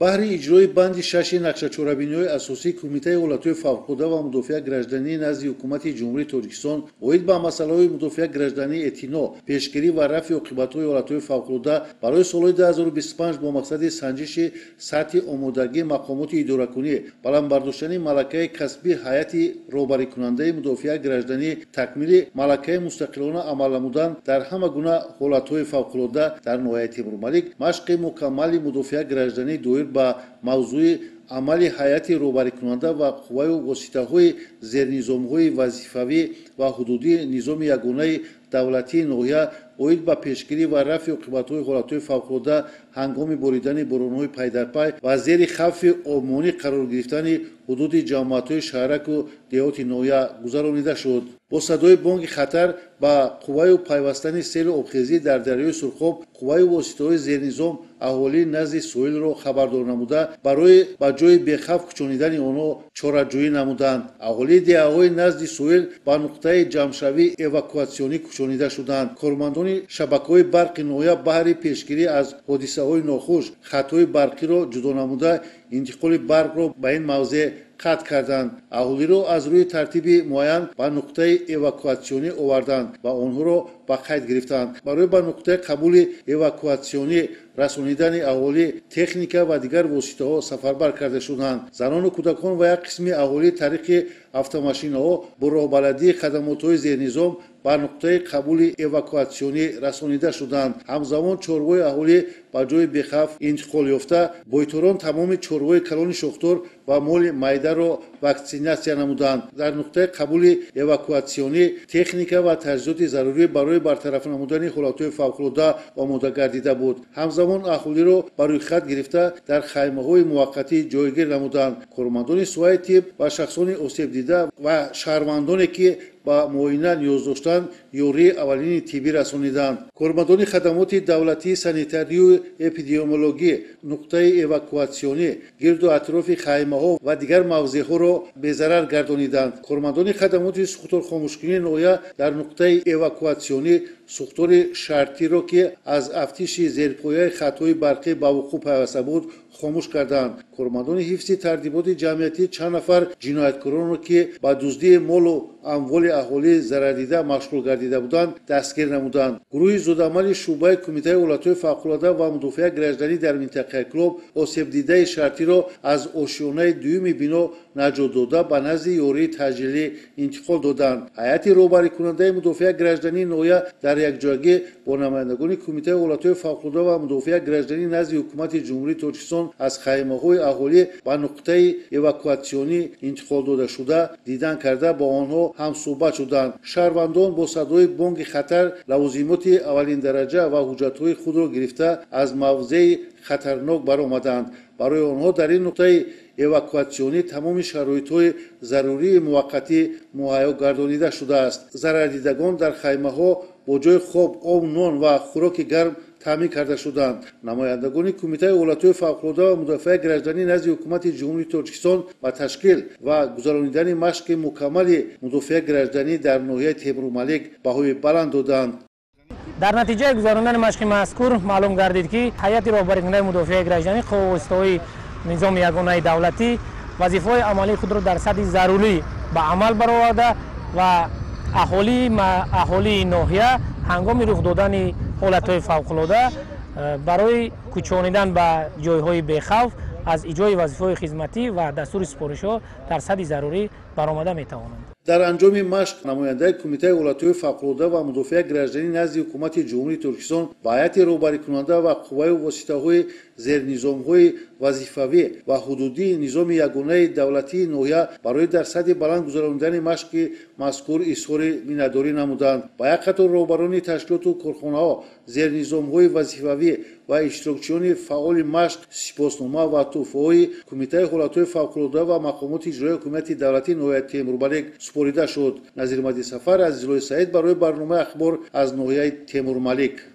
Баҳри иҷрои банди шаши нақшачорабиниҳои асосии Кумитаи ҳолатҳои фавқулода ва мудофиаи граждании назди Ҳукумати Ҷумҳурии Тоҷикистон оид ба масъалаҳои мудофиаи гражданӣ, эътино, пешгирӣ ва рафъи оқибатҳои ҳолатҳои фавқулода барои солҳои 2025 бо мақсади санҷиши сатҳи омодагии мақомоти идоракунӣ, баланд бардоштани малакаи касбии ҳайати роҳбарикунандаи мудофиаи гражданӣ, такмили малакаи мустақилона амал намудан дар ҳама гуна ҳолатҳои фавқулода дар ноҳияи Темурмалик машқи мукаммали мудофиаи гражданӣ доир ба мавзӯи амали ҳайати роҳбарикунанда ва қувваю воситаҳои зернизомҳои вазифавӣ ва ҳудудии низоми ягонаи давлатии ноҳия оид ба пешгирӣ ва рафъи оқибатҳои ҳолатҳои фавқулода ҳангоми боридани боронҳои пайдарпай ва зери хавфи обмонӣ қарор гирифтани ҳудуди ҷамоатҳои шаҳраку деҳоти ноҳия гузаронида шуд. Бо садои бонги хатар ба қувваю пайвастани селу обхезӣ дар дарёи Сурхоб қувваю воситаҳои зернизом аҳолии назди соҳилро хабардор намуда, барои ба ҷои бехавф кӯчонидани онҳо чораҷӯӣ намуданд. Аҳолии деҳаҳои назди соҳил ба нуқтаи ҷамъшавии эвакуатсионӣ кӯчонида шуданд. Кормандони шабакаҳои барқи ноҳия баҳри пешгирӣ аз ҳодисаҳои нохуш хатҳои барқиро ҷудо намуда, интиқоли барқро ба ин мавзеъ қатъ карданд. Аҳолиро аз рӯи тартиби муайян ба нуқтаи эвакуатсионӣ оварданд ва онҳоро ба қайд гирифтанд. Барои ба нуқтаи қабули эвакуатсионӣ расонидани аҳолӣ техника ва дигар воситаҳо сафарбар карда шуданд. Занону кӯдакон ва як қисми аҳолӣ тариқи автомашинаҳо бо роҳбаладии хадамотҳои зернизом ба нуқтаи қабули эвакуатсионӣ расонида шуданд. Ҳамзамон чорвои аҳолӣ ба ҷои бехавф интиқол ёфта, бойторон тамоми чорвои калони шохдор ва моли майдаро ваксинатсия намуданд. Дар нуқтаи қабули эвакуатсионӣ техника ва таҷҳизоти зарурӣ барои бартараф намудани ҳолатҳои фавқулода омода гардида буд. Ҳамзамон аҳолиро ба рӯйхат гирифта дар хаймаҳои муваққатӣ ҷойгир намуданд. Кормандони соҳаи тиб ва шахсони осебдида ва шаҳрвандоне, ки ба муоина ниёз доштанд, ёрии аввалини тиббӣ расониданд. Кормандони хадамоти давлатии санитарию эпидемиологӣ нуқтаи эвакуатсионӣ, гирду атрофи хаймаҳо ва дигар мавзеъҳоро безарар гардониданд. Кормандони хадамоти сӯхторхомӯшкунии ноҳия дар нуқтаи эвакуатсионӣ сӯхтори шартиро, ки аз афтиши зерпояи хатҳои барқӣ ба вуқӯъ пайваста буд, хомӯш карданд. Кормандони ҳифзи тартиботи ҷамъиятӣ чанд нафар ҷинояткоронро, ки ба дуздии молу амволи аҳолӣ зарардида машғул гардида буданд, дастгир намуданд. Гурӯҳи зудамали шӯъбаи Кумитаи ҳолатҳои фавқулода ва мудофиаи гражданӣ дар минтақаи Кӯлоб осебдидаи шартиро аз ошёнаи дуюми бино наҷот дода, ба назди ёрии таъҷилӣ интиқол доданд. Ҳайати роҳбарикунандаи мудофиаи граждании ноҳия дар якҷоягӣ бо намояндагони Кумитаи ҳолатҳои фавқулода ва мудофиаи гражданӣ назди Ҳукумати Ҷумҳурии Тоҷикистон аз хаймаҳои аҳолӣ ба нуқтаи эвакуатсионӣ интиқол дода шуда дидан карда, бо онҳо ҳамсӯҳбат шуданд. Шаҳрвандон бо садои бонги хатар лавозимоти аввалиндараҷа ва ҳуҷҷатҳои худро гирифта аз мавзеи хатарнок баромаданд. Барои онҳо дар ин нуқтаи эвакуатсионӣ тамоми шароитҳои зарурии муваққатӣ муҳайё гардонида шудааст. Зарардидагон дар хаймаҳо бо ҷои хоб, об, нон ва хӯроки гарм таъмин карда шуданд. Намояндагони Кумитаи ҳолатҳои фавқулода ва мудофиаи гражданӣ назди Ҳукумати Ҷумҳурии Тоҷикистон ба ташкил ва гузаронидани машқи мукаммали мудофиаи гражданӣ дар ноҳияи Темурмалик баҳои баланд доданд. Дар натиҷаи гузарондани машқи мазкур маълум гардид, ки ҳайати роҳбарикунандаи мудофиаи гражданӣ қувва воситаҳои низоми ягонаи давлатӣ вазифаҳои амалии худро дар сатҳи зарурӣ ба амал бароварда ва аҳолии ноҳия ҳангоми рух додани ҳолатҳои фавқулода барои кӯчонидан ба ҷойҳои бехавф аз иҷрои вазифаҳои хизматӣ ва дастури супоришҳо дар сатҳи зарурӣ баромада метавонанд. Дар анҷоми машқ намояндаи Кумитаи ҳолатҳои фавқулода ва мудофиаи гражданӣ назди Ҳукумати Ҷумҳурии Тоҷикистон ба ҳайати роҳбарикунанда ва қувваю воситаҳои зернизомҳои вазифавӣ ва ҳудудии низоми ягонаи давлатии ноҳия барои дар сатҳи баланд гузаронидани машқи мазкур изҳори миннатдорӣ намуданд. Ба як қатор роҳбарони ташкилоту корхонаҳо, зернизомҳои вазифавӣ ва иштирокчиёни фаъоли машқ сипоснома ва тӯҳфаҳои Кумитаи ҳолатҳои фавқулода ва мақомоти иҷроияи ҳукумати давлатии ноҳияи Темурмалик супорида шуд. Назирмади Сафар, Азизуллои Саид барои барномаи Ахбор аз ноҳияи Темурмалик.